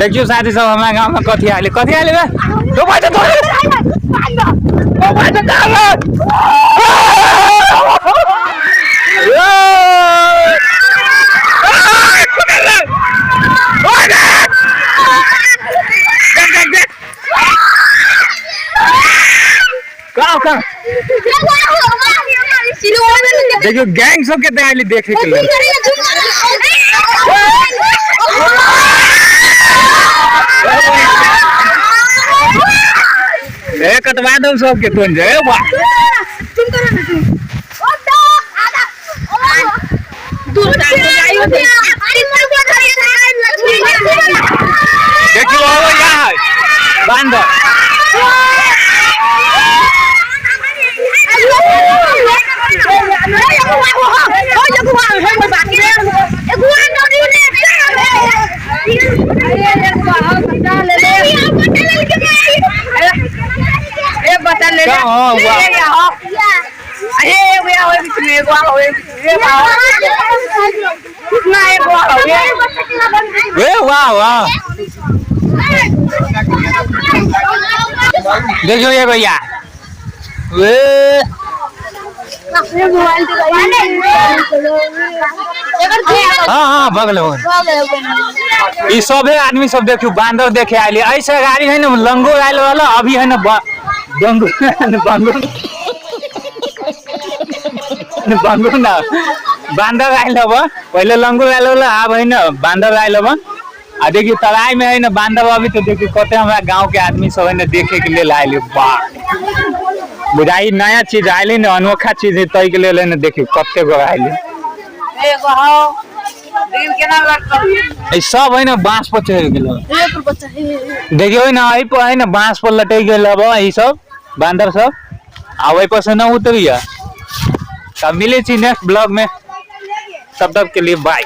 देखियो साथी सब हमरा गांव में कथी आले, कथी आले बे? तो भाई तो तो भाई तो कहाँ कहाँ कहाँ? देखियो गैंग सब के आइली देखे के लेल। ए कटवा दो सबके तुम जे वाह। देखियो ओ यहाँ है बांदर। बता ले। कहाँ हुआ? ए वाह वाह, देखियो ये भैया वे। हाँ हाँ, बगल बगल ई सभे आदमी सब देखियो बांदर देखे आइले। ऐसे गाड़ी है ना लंगूर आयल वाला अभी है ना बंगू बंगू बंगू ना बांदर आयल हब। पहले लंगूर आयल वाला, आब है ना बांदर आयल हब। आ देखियो तराई में है ना बांदर अभी तो देखियो कते हमरा गांव के आदमी सब है ना देखे के लेल आयल। वाह, बुझाई नया चीज आयल ना, अनोखा चीज है, तई के लेल है ना देखियो कते गो आयल। ई सब है ना बांस पर चढ़ गेल। देखियो ना एहि पर है ना बांस पर लटक गेल हब ई सब बांदर सब, आ ओहि पर से न उतरिया। तब मिले छी नेक्स्ट ब्लॉग में, तब तक के लिए बाय।